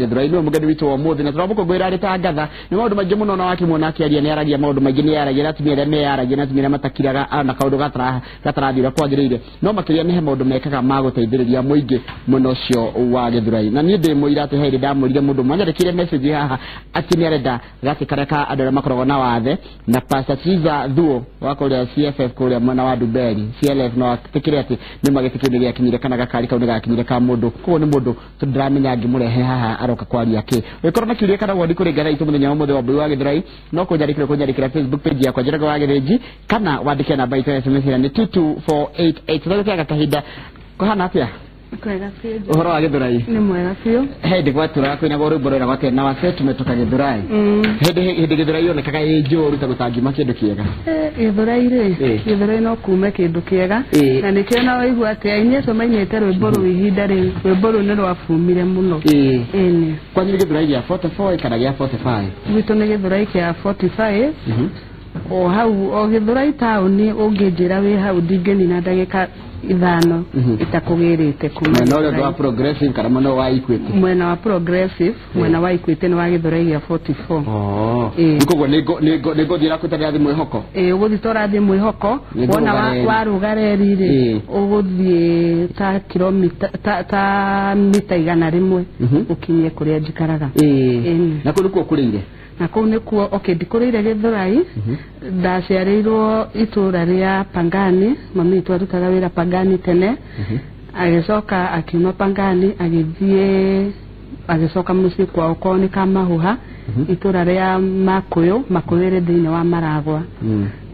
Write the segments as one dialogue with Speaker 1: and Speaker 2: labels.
Speaker 1: Githurai nĩwe mũgeni witũ wa ũmũthĩ na tũramũkũngũĩra arĩ ta ngatha nĩ maũndũ maingĩ mũno na wakĩmuona akĩaria nĩ aragia maũndũ maingĩ, nĩ aragia na atumia arĩa meyaragia na atumia arĩa matakiraga na kaũndũ gatarathiĩ ũrĩa kwagĩrĩire, no makĩria nĩ he maũndũ mekaga ma gũteithĩrĩria mũingĩ mwena ũcio wa Githurai. Na niĩ ndĩ mũira atĩ he hĩndĩ ndamwĩrire mũndũ mwanyandĩkĩire message haha atĩ nĩ arenda gatĩ karĩa ka andũ arĩa makoragwo na wathe na Pastor Triza Thuo wa kũrĩa CFF kũrĩa mwena wa Dumberi CLF, no atĩkĩre atĩ nĩ magĩtĩ kĩu nĩ gĩakinyire kana gakari kau nĩ gakinyire ka mũndũ. Koguo nĩ mũndũ tũndĩramenya ngĩmũrehe haha aroka kwaria kĩ. Ũngĩkorwo na kĩũria kana woni kũrĩ ngatha itũ mũthenya wa ũmũthĩ wa Mbui wa Githurai, no kũnyandĩkĩra Facebook page yakwa Njoroge wa Gĩthĩnji, kana wandĩke namba itũ ya SMS ĩrĩa nĩ 22488. Tũgũteaga kahinda kũhana atĩa?
Speaker 2: Kwega biũ.
Speaker 1: Ũhoro wa Githurai?
Speaker 2: Nĩ mwega biũ.
Speaker 1: Hĩndĩ gwatũraga kwĩnagwo rwĩmbo rwĩragwo atĩ na wase tumetoka Githurai. Hĩndĩ hĩndĩ Githurai yonekaga ĩ njũru ta gũtangiuma kĩndũ kĩega.
Speaker 2: Githurai rĩ, Githurai no kume kĩndũ kĩega. Na nĩkĩo na waigua atĩ aini acio mainĩte rwĩmbo rũu ihinda rĩu, rwĩmbo rũu nĩ rwabumire mũno. Ĩni.
Speaker 1: Kwanyu nĩ Githurai gĩa 44 kana gĩa 45?
Speaker 2: Gwitũ nĩ Githurai kĩa 45. O hau o Githurai taũni, ũngĩnjĩra wĩ hau ndingĩnina ndagĩka 5 itakũgĩrĩte kuma
Speaker 1: Mwena ũrĩa ũngĩ
Speaker 2: Githurai.
Speaker 1: wa Progressive kana mwena wa Equity?
Speaker 2: Mwena wa Progressive, mwena wa Equity nĩ wa Githurai gĩa 44.
Speaker 1: Oh.
Speaker 2: Ĩĩ.
Speaker 1: Koguo nĩ ngũthiĩ rakwĩta ndĩrathiĩ mwĩhoko.
Speaker 2: Ĩĩ, ũgũthiĩ ta ũrathiĩ mwĩhoko.
Speaker 1: Nĩ
Speaker 2: Wona
Speaker 1: ngũrũga reri.
Speaker 2: Warũga reri rĩ, ũgũthiĩ ta kilomita ta mita 100 ũkinye kũrĩa njikaraga. Ĩni.
Speaker 1: Na kũu nĩkuo ũkũrĩire?
Speaker 2: Na kũu nĩkuo. Okay, ndikũrĩire Gĩthũrai, ndaciarĩirwo itũũra rĩa Pangani. Mami witũ arutaga wĩra Pangani tene, agĩcoka akiuma Pangani agĩthiĩ, agĩcoka mũciĩ kwao kwao nĩ Kamahuha, itũũra rĩa Makũyũ. Makũyũ ĩrĩ thĩinĩ wa Maragwa.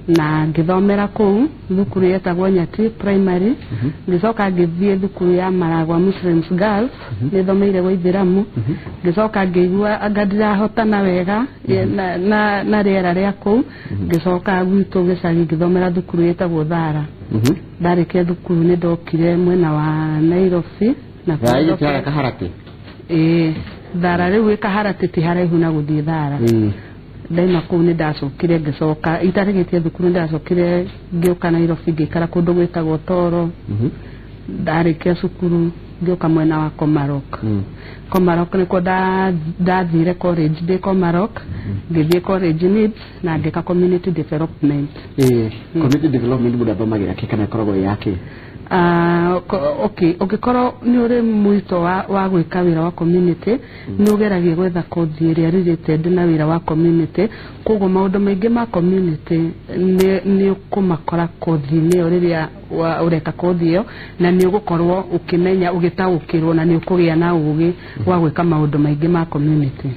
Speaker 2: Na ngĩthomera kũu thukuru yetagwo Nyati Primary, ngĩcoka ngĩthiĩ thukuru ya Maragwa Muslims Girls, nĩthomeire gwa Ithĩramu. Ngĩcoka ngĩigua anga ndirahotana wega na rĩera rĩa kũu, ngĩcoka gwitũ gĩcagi ngĩthomera thukuru yetagwo Thara. Ndarĩkia thukuru nĩ ndokire mwena wa Nairobi na
Speaker 1: Thara igĩte harĩa Kaharatĩ?
Speaker 2: Ĩĩ, Thara rĩu ĩ Kaharatĩ, ti haraihu na gũthiĩ Thara. Ndaima kũu nĩ ndacokire ngĩcoka itarĩkĩtie thukuru, nĩ ndacokire ngĩũka Nairobi, ngĩikara kũndũ gwĩtagwo Toro. Ndarĩkia cukuru ngĩũka mwena wa Komarok. Komarok nĩkuo ndathire college. Ndĩ Komarok ngĩthiĩ college NIBS na ngĩka community development.
Speaker 1: Ĩĩ, community development mũndũ athomagĩra kĩ kana ĩkoragwo ĩ yake?
Speaker 2: Ah, okay, ũngĩkorwo nĩ ũrĩ mwito wa gwĩka wĩra wa community, nĩ ũgeragia gwetha kothi ĩrĩa related na wĩra wa community. Koguo maũndũ maingĩ ma community nĩ ũkũmakora kothi-inĩ ĩyo rĩrĩa ũreka kothi ĩyo, na nĩ ũgũkorwo ũkĩmenya, ũgĩtaũkĩrwo, na nĩ ũkũgĩa na ũgĩ wa gwĩka maũndũ maingĩ ma community.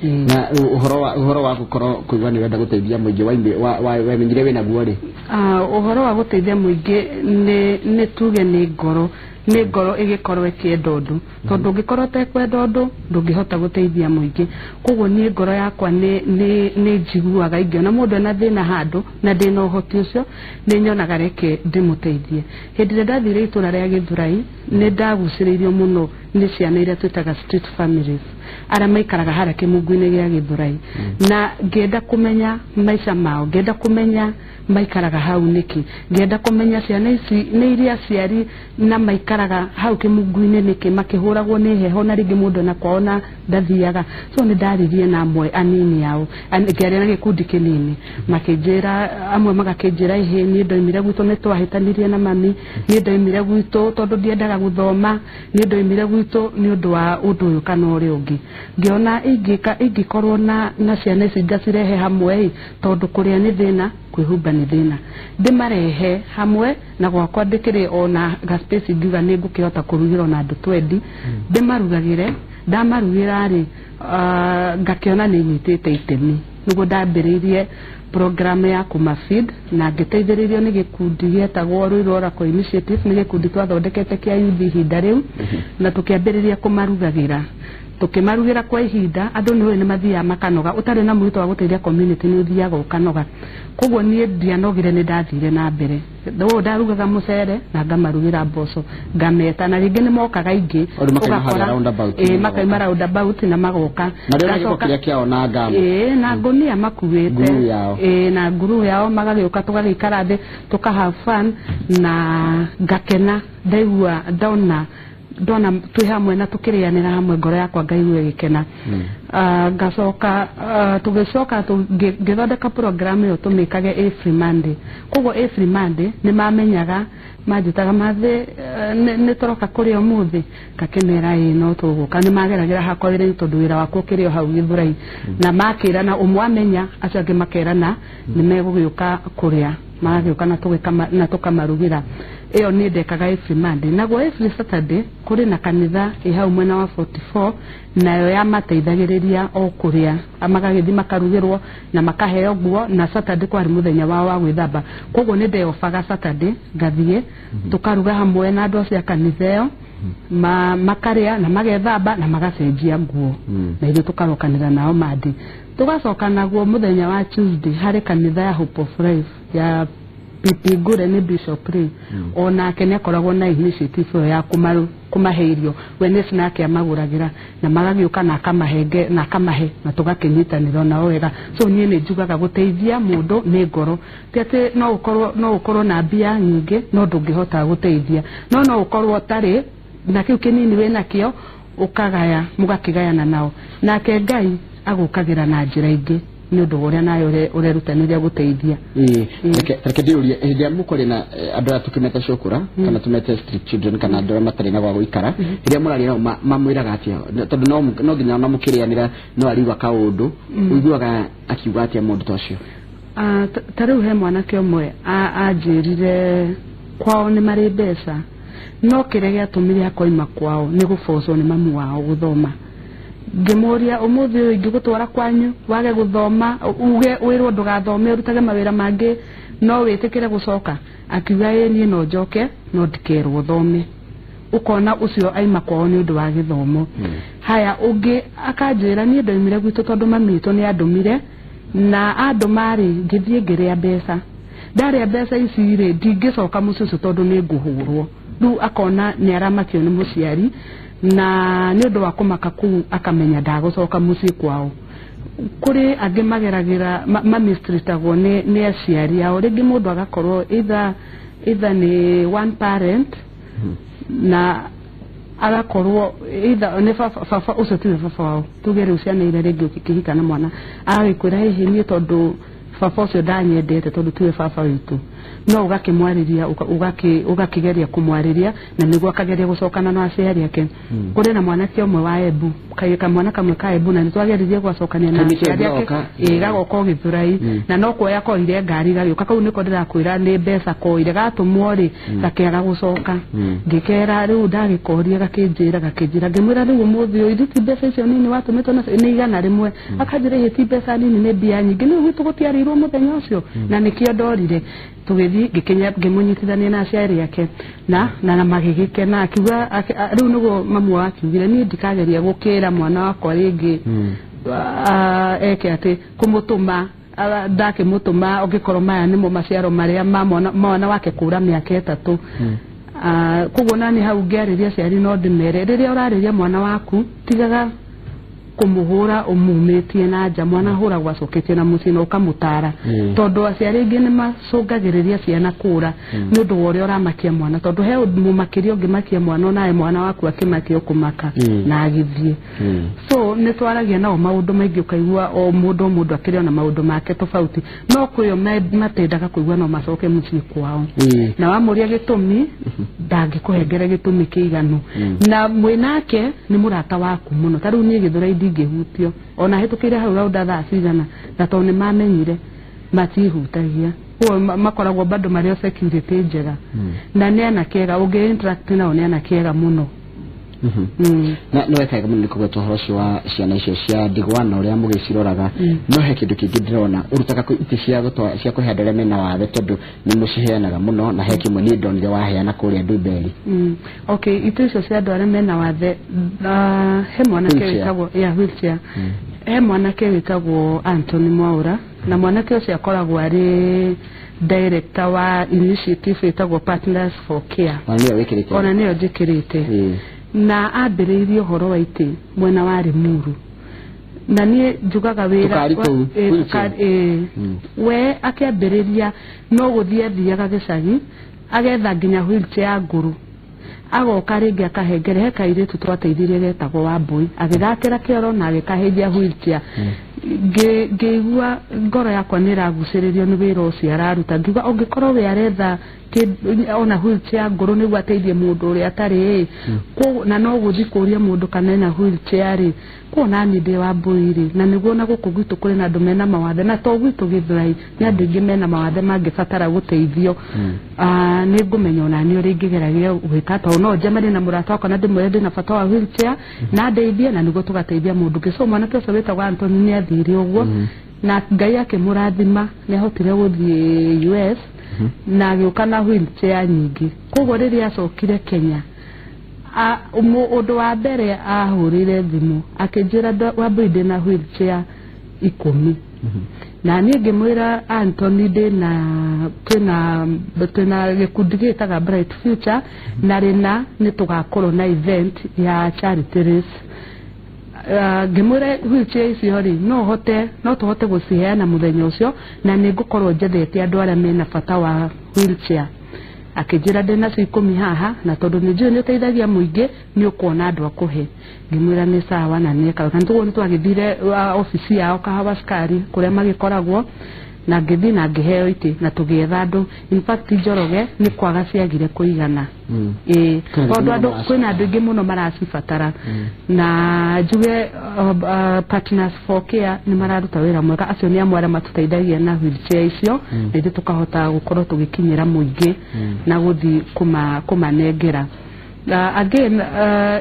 Speaker 1: Na ũhoro wa gũkorwo kũigua nĩ ũrenda gũteithia mũingĩ wamenyire wĩna guo rĩ?
Speaker 2: Ah, ũhoro wa gũteithia mũingĩ nĩ tuge nĩ ngoro ĩgĩkorwo ĩkĩenda ũndũ, tondũ ũngĩkorwo ũtekwenda ũndũ ndũngĩhota gũteithia mũingĩ. Koguo niĩ ngoro yakwa nĩ njiguaga ingĩona mũndũ ena thĩna handũ na ndĩna ũhoti ũcio, nĩ nyonaga reke ndĩmũteithie. Hĩndĩ ĩrĩa ndathire itũra rĩa Gĩthurai, nĩ ndagucĩrĩirio mũno nĩ ciana iria twĩtaga street families, arĩa maikaraga harĩa kĩmungu-inĩ gĩa Gĩthurai, na ngĩenda kũmenya maica mao, ngĩenda kũmenya maikaraga hau nĩkĩ, ngĩenda kũmenya ciana ici nĩ iria aciari na maikaraga hau kĩmungu-inĩ nĩkĩ, makĩhũragwo nĩ heho, na rĩngĩ mũndũ ona kwao na ndathiaga. So nĩ ndaririe na amwe anini ao, ngĩaria na gĩkundi kĩnini, makĩnjĩra, amwe magakĩnjĩra, "Ĩhĩ, niĩ ndoimire gwitũ nĩ twahĩtanirie na mami, niĩ ndoimire gwitũ tondũ ndiendaga gũthoma, niĩ ndoimire gwitũ nĩ ũndũ wa ũndũ ũyũ kana ũrĩa ũngĩ." Ngĩona ingĩka ingĩkorwo na ciana ici ngacirehe hamwe ĩ, tondũ kũrĩa nĩ thĩna, kwĩhumba nĩ thĩna, ndĩmarehe hamwe na gwakwa ndĩkĩrĩ ona ga space ingiuga nĩ ngũkĩhota kũrugĩra ona andũ 20, ndĩmarugagĩre. Ndamarugĩra rĩ, ngakĩona nĩ nyitĩte itemi. Nĩguo ndambĩrĩirie program ya kũmafeed, na ngĩteithĩrĩrio nĩ gĩkundi gĩetagwo Ruiru Oracle Initiative. Nĩ gĩkundi twathondekete kĩa youth ihinda rĩu, na tũkĩambĩrĩria kũmarugagĩra. Tũkĩmarugĩra kwa ihinda, andũ nĩ ũĩ nĩ mathiaga makanoga. Ũtarĩ na mwĩto wa gũteithia community nĩ ũthiaga ũkanoga. Koguo niĩ ndianogire, nĩ ndathire na mbere. Ũũ ndarugaga mũcere na ngamarugĩra mboco, ngameta, na rĩngĩ nĩ mokaga aingĩ.
Speaker 1: Andũ makauma harĩa roundabout.
Speaker 2: Ĩĩ, makauma roundabout na magoka.
Speaker 1: Na rĩo na gĩko
Speaker 2: Ngacoka
Speaker 1: kĩrĩa kĩao na ngamo.
Speaker 2: Ĩĩ, na ngũnia makuĩte.
Speaker 1: Nguru yao.
Speaker 2: Ĩĩ, na nguru yao, magagĩũka tũgagĩikara thĩ tũka have fun, na ngakena ndaigua ndona Ndona twĩ hamwe na tũkĩrĩanĩra hamwe, ngoro yakwa ngaigua ĩgĩkena. Ngacoka tũgĩcoka ngĩthondeka program ĩyo tũmĩkage every Monday. Koguo every Monday nĩ mamenyaga, manjĩtaga, "Mathĩ, nĩ tũroka kũrĩa ũmũthĩ?" Ngakĩmera, "Ĩĩ, no tũgũka." Nĩ mageragĩra hakwa wĩra-inĩ tondũ wĩra wakwa ũkĩrĩ o hau Gĩthũrai, na makĩrana, ũmwe amenya, acio angĩ makerana nĩ megũgĩũka kũrĩa, magagĩũka na na tũkamarugĩra. Ĩyo nĩ ndekaga every Monday. Naguo every Saturday kũrĩ na kanitha ĩ hau mwena wa 44, nayo yamateithagĩrĩria o kũrĩa, magagĩthiĩ makarugĩrwo na makaheo nguo, na Saturday kwarĩ mũthenya wao wa gwĩthamba. Koguo nĩ ndeobaga Saturday ngathiĩ tũkaruga hamwe na andũ acio a kanitha ĩyo, makarĩa na magethamba na magacenjia nguo, na ithuĩ tũkarokanĩra nao Monday. Tũgacoka naguo mũthenya wa Tuesday harĩ kanitha ya Hope of Life ya PP Ngure, nĩ Bishop rĩ, onake nĩ akoragwo na initiative ĩyo ya kũmahe irio. We nĩ snack amagũragĩra na magagĩũka na akamahenge na akamahe na tũgakĩnyitanĩra nao wega. So niĩ nĩ njugaga gũteithia mũndũ nĩ ngoro. Ti atĩ no ũkorwo na mbia nyingĩ no ndũngĩhota gũteithia, no ũkorwo ũtarĩ na kĩu kĩnini wĩ nakĩo, ũkagaya, mũgakĩgayana nao, nake Ngai agũkagĩra na njĩra ingĩ nĩ ũndũ wa ũrĩa nawe ũrerutanĩria gũteithia.
Speaker 1: Ĩĩ, reke ndĩũrie, hĩndĩ ĩrĩa mũkũrĩ na andũ arĩa tũkĩmete cũkũra kana tũmete street children kana andũ arĩa matarĩ na gwa gũikara, hĩndĩ ĩrĩa mũraria nao mamwĩraga atĩa? Tondũ no nginya ona mũkĩrĩanĩra no arigua kaũndũ, ũiguaga akiuga atĩa mũndũ ta ũcio?
Speaker 2: Ta rĩu he mwanake ũmwe anjĩrire kwao nĩ marĩ mbeca, no kĩrĩa gĩatũmire akoima kwao nĩ gũbocwo nĩ mamu wao gũthoma. Ngĩmũria, "Ũmũthĩ ũyũ ingĩgũtwara kwanyu wage gũthoma, uge wĩrwo ndũgathome, ũrutage mawĩra mangĩ, no wĩtĩkĩre gũcoka?" Akiuga, "Ĩ, niĩ no njoke, no ndikerwo thome." Ũkona ũcio aima kwao nĩ ũndũ wa gĩthomo. Haya, ũngĩ akanjĩra, "Niĩ ndoimire gwitũ tondũ mami witũ nĩ andũmire, na andũma rĩ, ngĩthiĩ ngĩrĩa mbeca. Ndarĩa mbeca ici rĩ, ndingĩcoka mũciĩ ũcio tondũ nĩ ngũhũrwo." Rĩu akona nĩ aramakio nĩ mũciari, na nĩ ũndũ wa kũmaka kũu akamenya ndagũcoka mũciĩ kwao. Kũrĩ angĩ mageragĩra mamistritagwo nĩ aciari ao. Rĩngĩ mũndũ agakorwo either nĩ one parent na agakorwo either nĩ baba ũcio tiwe baba wao. Tuge rĩu ciana iria rĩngĩ ũkĩhika na mwana agagĩkwĩra, "Hihi niĩ tondũ baba ũcio ndanyendete tondũ tiwe baba witũ," no ũgakĩmwarĩria, ũgakĩgeria kũmwarĩria na nĩguo akageria gũcokana na aciari ake. Kũrĩ na mwanake ũmwe wa Embu, kamwana kamwe ka Embu, na nĩ twageririe gwacokania na
Speaker 1: Kaumĩte
Speaker 2: aciari ake.
Speaker 1: Embu?
Speaker 2: Ĩĩ, gagoka o Gĩthũrai, na no kuoya koire ngari gagĩũka. Kau nĩko ndĩrakwĩra nĩ mbeca koire, gatũmwo rĩ, gakĩaga gũcoka. Ngĩkera rĩu ndagĩkoria, gakĩnjĩra, ngĩmwĩra, "Rĩu ũmũthĩ ũyũ ithuĩ ti mbeca icio nini watũmĩtwo nacio nĩ 100?" Akanjĩra, "Ĩhĩ, ti mbeca nini, nĩ mbia nyingĩ, nĩ gwitũ gũtiarĩirwo mũthenya ũcio na nĩkĩo ndorire." Tũgĩthiĩ ngĩkinya ngĩmũnyitithania na aciari ake na magĩgĩkena. Akiuga rĩu nĩguo mamu wao akiugire, "Niĩ ndikageria gũkĩra mwana wakwa rĩngĩ eke atĩ kũmũtũma." Ndakĩmũtũma ũngĩkorwo maya nĩmo maciaro marĩa ma mwana wake kũra mĩaka 3. Koguo nani hau ngĩarĩria aciari no ndĩmere, rĩrĩa ũrarĩria mwana waku, tigaga kũmũhũra ũmumĩtie na nja. Mwana ahũragwo acoketie na mũciĩ na ũkamũtara, tondũ aciari aingĩ nĩ macũngagĩrĩria ciana kũra nĩ ũndũ wa ũrĩa ũramakia mwana, tondũ he mũmakĩria ũngĩmakia mwana onawe mwana waku akĩmakia ũkũmaka na agĩthiĩ. So nĩ twaragia nao maũndũ maingĩ, ũkaigua o mũndũ o mũndũ akĩrĩ ona maũndũ make tofauti, no kwĩo matendaga kũigua no macoke mũciĩ kwao. Na wamũria gĩtũmi, ndangĩkũhengere gĩtũmi kĩiganu. Na mwĩnake nĩ mũrata waku mũno. Ta rĩu niĩ Gĩthũrai ndingĩhutio ona hĩtũkĩire hau raunda thaa cigana, na tondũ nĩ mamenyire matihutagia. Koguo makoragwo bado marĩ o security njega, na nĩ anake ega ũngĩ interact nao, nĩ anake ega mũno.
Speaker 1: Na nĩ wekega mũno nĩ kũgweta ũhoro ũcio wa ciana icio cia ndigwa na ũrĩa mũgĩciroraga. No he kĩndũ kĩngĩ ndĩrona ũrutaga kũ itĩ cia gũtwa cia kũhe andũ arĩa mena wathe, tondũ nĩ mũciheanaga mũno, na he kĩmwe niĩ ndonire waheana kũrĩa Ndumberi.
Speaker 2: Okay, itĩ icio cia andũ arĩa mena wathe, he mwanake
Speaker 1: Wheelchair.
Speaker 2: wĩtagwo, yeah, wheelchair. He mwanake wĩtagwo Anthony Mwaura, na mwanake ũcio akoragwo arĩ director wa initiative ĩtagwo Partners for Care.
Speaker 1: Ona nĩyo wĩkĩrĩte?
Speaker 2: Ona nĩyo njĩkĩrĩte. Na ambĩrĩirie ũhoro wa itĩ mwena wa Limuru, na niĩ njugaga wĩra
Speaker 1: Tũkari tũu, wheelchair.
Speaker 2: Tũkari, ĩĩ. We akĩambĩrĩria no gũthiĩ athiaga gĩcagi agetha nginya wheelchair ngũrũ. Agoka rĩngĩ akahengere he kairĩtu twateithirie getagwo Wambui, agĩthakĩra kĩoro na agĩkahĩnjia wheelchair. Ngĩigua ngoro yakwa nĩ ĩragucĩrĩrio nĩ wĩra ũcio araruta, ngiuga ũngĩkorwo we aretha ona wheelchair ngũrũ nĩguo ateithie mũndũ ũrĩa atarĩ ĩ, na no gũthiĩ kũria mũndũ kana ena wheelchair rĩ, kuo nani ndĩ Wambui rĩ, na nĩguo na gũkũ gwitũ kũrĩ na andũ mena mawathe, na to gwitũ Gĩthũrai nĩ andũ aingĩ mena mawathe mangĩbatara gũteithio. Nĩ ngũmenya ona niĩ ũrĩa ingĩgeragia gwĩka, tondũ no njemanie na mũrata wakwa na ndĩmwĩre ndĩna bata wa wheelchair na ndeithie, na nĩguo tũgateithia mũndũ ũngĩ. So mwanake ũcio wĩtagwo Anthony nĩ athire ũguo, na Ngai akĩmũrathima nĩ ahotire gũthiĩ US na agĩũka na wheelchair nyingĩ. Koguo rĩrĩa acokire Kenya, ũndũ wa mbere ahũrĩre thimũ akĩnjĩra Wambui ndĩna wheelchair 10. Na niĩ ngĩmwĩra Anthony ndĩna twĩna gĩkundi gĩtaga Bright Future, na rĩna nĩ tũgakorwo na event ya charity race. Ngĩmwĩra wheelchair icio rĩ, no tũhote gũciheana mũthenya ũcio, na nĩ ngũkorwo njethete andũ arĩa mena bata wa wheelchair. Akĩnjĩra ndĩna cio 10 haha, na tondũ nĩ njũĩ nĩ ũteithagia mũingĩ nĩ ũkuona andũ a kũhe. Ngĩmwĩra nĩ sawa, na nĩeka. Na tũguo nĩ twagĩthire obici yao Kahawa Sukari kũrĩa magĩkoragwo, na ngĩthiĩ na ngĩheo itĩ na tũgĩetha andũ. In fact Njoroge nĩ kwaga ciagire kũigana, ĩĩ, tondũ andũ kwĩna andũ aingĩ mũno maracibatara. Na njuge Partners for Care nĩ mararuta wĩra mwega, acio nĩ amwe arĩa matũteithagia na wheelchair icio, na ithuĩ tũkahota gũkorwo tũgĩkinyĩra mũingĩ na gũthiĩ kũmanengera. Again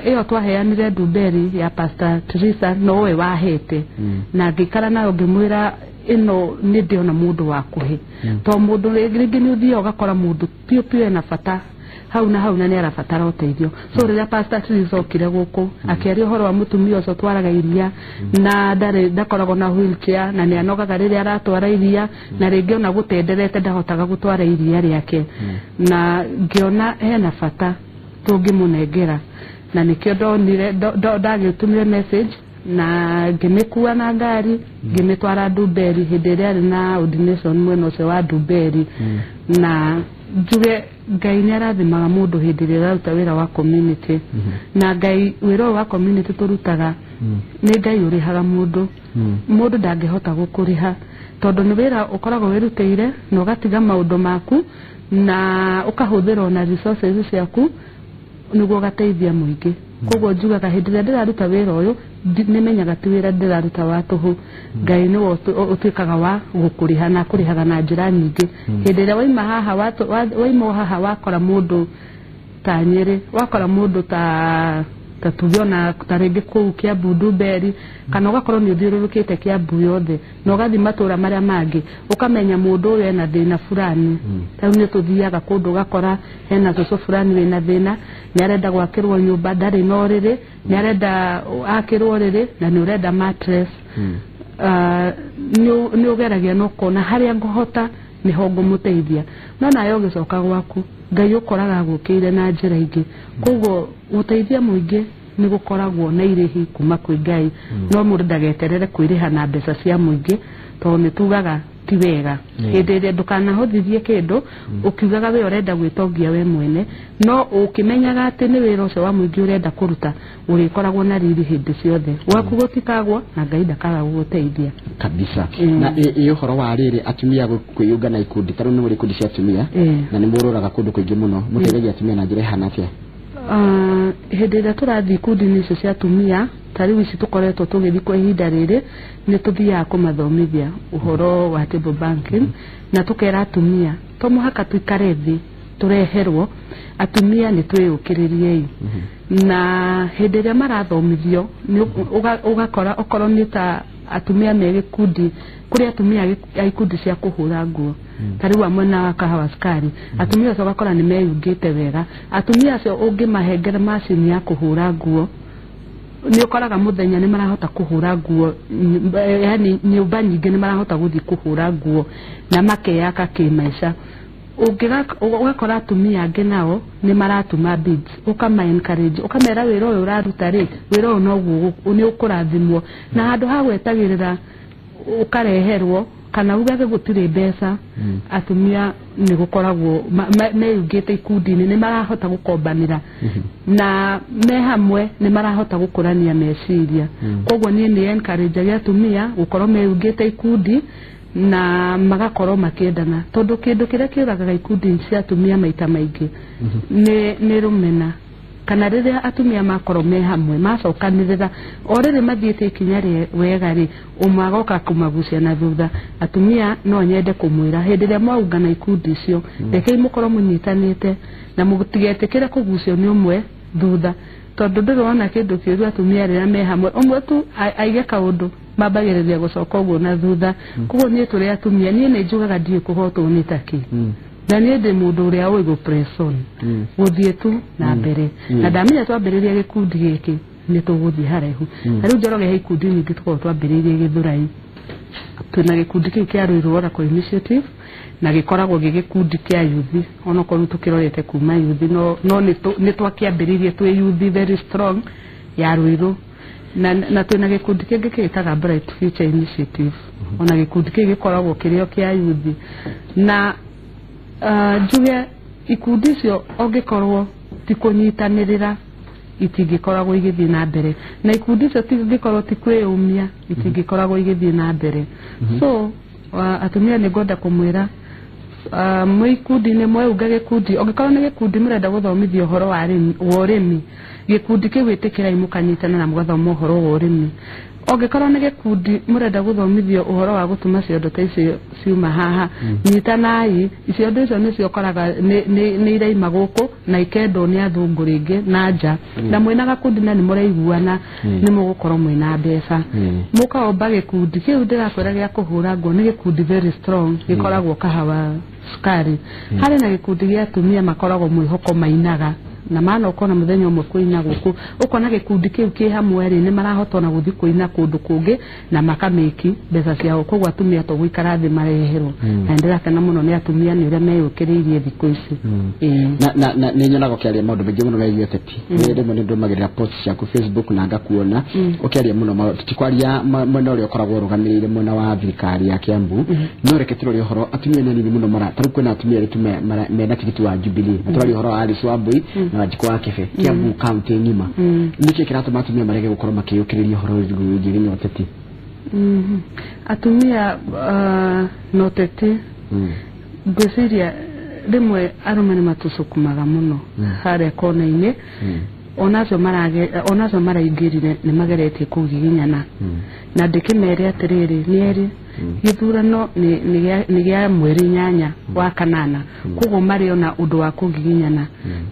Speaker 2: ĩyo twaheanire Ndumberi ya Pastor Teresa, nowe wahete, na ngĩikara nayo ngĩmwĩra ĩno nĩ ndĩona mũndũ wa kũhe, to mũndũ rĩngĩ nĩ ũthiaga ũgakora mũndũ piũ piũ ena bata hau na hau na nĩ arabatara ũteithio. So rĩrĩa Pastor Teresa okire gũkũ akĩaria ũhoro wa mũtumia ũcio twaraga iria, na ndarĩ ndakoragwo na wheelchair, na nĩ anogaga rĩrĩa aratwara iria, na rĩngĩ ona gũtenderete ndahotaga gũtwara iria rĩake, na ngĩona hena bata tũngĩmũnengera, na nĩkĩo ndonire ndagĩtũmire message na ngĩmĩkua na ngari ngĩmĩtwara Ndumberi hĩndĩ ĩrĩa arĩ na ordination mwena ũcio wa Ndumberi. Na njuge Ngai nĩ arathimaga mũndũ hĩndĩ ĩrĩa ũraruta wĩra wa community, na Ngai wĩra ũyũ wa community tũrutaga nĩ Ngai ũrĩhaga mũndũ. Mũndũ ndangĩhota gũkũrĩha tondũ nĩ wĩra ũkoragwo wĩrutĩire na ũgatiga maũndũ maku na ũkahũthĩra ona resources ciaku nĩguo ũgateithia mũingĩ. Koguo njugaga hĩndĩ ĩrĩa ndĩraruta wĩra ũyũ nĩmenyaga ti wĩra ndĩraruta wa tũhũ, Ngai nĩwe ũtuĩkaga wa gũkũrĩha na akũrĩhaga na njĩra nyingĩ. Hĩndĩ ĩrĩa waima haha waima haha wakora mũndũ ta Nyĩrĩ, wakora mũndũ ta tuge ona ta rĩngĩ kũu Kiambu Ndumberi, kana ũgakorwo nĩ ũthiũrũrũkĩte Kiambu yothe na ũgathiĩ matũra marĩa mangĩ ũkamenya mũndũ ũyũ ena thĩna fulani. Rĩu nĩ tũthiaga kũndũ ũgakora hena cũcũ fulani wĩna thĩna, nĩ arenda gwakĩrwo nyũmba ndarĩ na ũrĩrĩ, nĩ arenda akĩrwo ũrĩrĩ na nĩ ũrenda mattress. Nĩ ũgeragia na ũkona harĩa ngũhota nĩho ngũmũteithia, no nawe ũgĩcoka gwaku Ngai ũkoraga agũkĩire na njĩra ingĩ. Koguo gũteithia mũingĩ nĩ gũkoragwo na irĩhi kuma kwĩ Ngai, no mũndũ ndageterere kwĩrĩha na mbeca cia mũingĩ, tondũ nĩ tugaga ti wega. Hĩndĩ ĩrĩa ndũkanahũthithie kĩndũ ũkiugaga we ũrenda gwĩtongia we mwene, no ũkĩmenyaga atĩ nĩ wĩra ũcio wa mũingĩ ũrenda kũruta, ũrĩkoragwo na riri hĩndĩ ciothe, gwaku gũtikagwo na Ngai ndakaga gũgũteithia
Speaker 1: kabisa. Na ĩ ũhoro wa rĩrĩ atumia kwĩyũnga na ikundi, ta rĩu nĩ mũrĩ ikundi cia atumia na nĩ mũrũraga kũndũ kũingĩ mũno, mũteithagia atumia na njĩra ĩhana atĩa?
Speaker 2: Hĩndĩ ĩrĩa tũrathiĩ ikundi-inĩ icio cia atumia, ta rĩu ici tũkoretwo tũgĩthiĩ kwa ihinda rĩrĩ, nĩ tũthiaga kũmathomithia ũhoro wa table banking, na tũkera atumia to mũhaka tũikare thĩ tũreherwo, atumia nĩ twĩyũkĩrĩriei. Na hĩndĩ ĩrĩa marathomithio ũgakora okorwo nĩ ta atumia me gĩkundi, kũrĩ atumia a ikundi cia kũhũra nguo, ta rĩu amwe na Kahawa Sukari, atumia acio ũgakora nĩ meyungĩte wega. Atumia acio ũngĩmahengera macini ya kũhũra nguo, nĩ ũkoraga mũthenya nĩ marahota kũhũra nguo, yani nyũmba nyingĩ nĩ marahota gũthiĩ kũhũra nguo na makeyaka kĩmaica. Ũgakora atumia angĩ nao nĩ maratuma beads, ũkama encourage, ũkamera wĩra ũyũ ũraruta rĩ, wĩra ũyũ noguo nĩ ũkũrathimwo, na handũ ha gwetagĩrĩra ũkareherwo Kana ugage gũtirĩ mbeca, atumia nĩ gũkoragwo meyungĩte ikundi-inĩ, nĩ marahota gũkombanĩra na me hamwe, nĩ marahota gũkũrania meciria. Koguo niĩ nĩ encourage atumia gũkorwo meyungĩte ikundi na magakorwo makĩendana, tondũ kĩndũ kĩrĩa kĩũragaga ikundi cia atumia maita maingĩ nĩ rũmena. Kana rĩrĩa atumia makorwo me hamwe macokanĩrĩra, o rĩrĩ mathiĩte ikinya rĩ wega rĩ, ũmwe agoka kũmagucia na thutha. Atumia no nyende kũmwĩra, hĩndĩ ĩrĩa mwaungana ikundi icio, rekei mũkorwo mũnyitanĩte na mũtigetĩkĩre kũgucio nĩ ũmwe thutha, tondũ ndĩrona kĩndũ kĩũru atumia rĩrĩa me hamwe, ũmwe tu aige kaũndũ mambagĩrĩria gũcoka ũguo na thutha. Koguo niĩ tũrĩ atumia, niĩ nĩ njugaga ndiũĩ kũhotwo nĩ takĩ, na niĩ ndĩ mũndũ ũrĩa ũĩ gũ press on, gũthiĩ tu na mbere, na ndamenya twambĩrĩria gĩkundi gĩkĩ nĩ tũgũthiĩ haraihu. Na rĩu Njoroge, he ikundi nyingĩ tũkoragwo twambĩrĩirie Gĩthũrai. Twĩna gĩkundi kĩu kĩa Ruiru Oracle Initiative, na gĩkoragwo gĩ gĩkundi kĩa yuthi, onokorwo tũkĩrorete kuma yuthi, no nĩ twakĩambĩrĩirie twĩ yuthi very strong ya Ruiru. Na twĩna gĩkundi kĩngĩ kĩĩtaga Bright Future Initiative, ona gĩkundi kĩu gĩkoragwo kĩrĩ o kĩa yuthi. Na njuge ikundi icio ũngĩkorwo ti kũnyitanĩrĩra, itingĩkoragwo igĩthiĩ na mbere, na ikundi icio tingĩkorwo ti kwĩyũmia, itingĩkoragwo igĩthiĩ na mbere. So atumia nĩ ngwenda kũmwĩra, mwĩ ikundi-inĩ, mweunga gĩkundi, ũngĩkorwo nĩ gĩkundi mũrenda gũthomithio ũhoro wa ũrĩmi, gĩkundi kĩu ĩtĩkĩrai mũkanyitana na mũgathoma ũhoro wa ũrĩmi. Ũngĩkorwo nĩ gĩkundi mũrenda gũthomithio ũhoro wa gũtuma ciondo ta icio ciuma haha, nyitanai. Ciondo icio nĩcio ũkoraga nĩ iraima gũkũ na ikendwo nĩ athũngũ rĩngĩ na nja, na mwĩna gakundi na nĩ mũraiguana, nĩ mũgũkorwo mwĩna mbeca. Mũkaomba gĩkundi kĩu ndĩrakwĩra gĩa kũhũra nguo, nĩ gĩkundi very strong gĩkoragwo Kahawa Sukari. Harĩ na gĩkundi gĩa atumia makoragwo mwĩhoko mainaga na mana, ũkona mũthenya ũmwe kũina gũkũ, ũkona gĩkundi kĩu kĩ hamwe rĩ, nĩ marahota ona gũthiĩ kũina kũndũ kũngĩ na makamĩki mbeca ciao. Koguo atumia to gũikara thĩ mareherwo, na nĩndĩrakena mũno nĩ atumia nĩ ũrĩa meyũkĩrĩirie thikũ ici.
Speaker 1: Na nĩ nyonaga ũkĩaria maũndũ maingĩ mũno megiĩ ũteti. Rĩmwe nĩ ndũmagĩrĩra post ciaku Facebook na ngakuona ũkĩaria mũno, tikwaria mwena ũrĩa ũkoragwo ũrũgamĩrĩire, mwena wa thirikari ya Kiambu, no reke tũrore ũhoro atumia nĩ anini mũno mara tarĩu kwĩna atumia erĩ tu mena tigiti wa Jubilee, na tũraria ũhoro wa Alice Wambui na Wanjikũ wa Kĩbe Kiambu kaunti ng'ima. Nĩkĩ kĩratũma atumia marege gũkorwo makĩyũkĩrĩria ũhoro wĩgiĩ nginya ũteti?
Speaker 2: Atumia na ũteti, ngwĩciria rĩmwe arũme nĩ matũcukumaga mũno harĩa kona-inĩ. Onacio maraingĩrire nĩ mageretie kũgiginyana, na ndĩkĩmere atĩrĩrĩ, nĩ erĩ gĩthurano nĩ gĩa mweri 8 wa kanana, koguo marĩ ona ũndũ wa kũgiginyana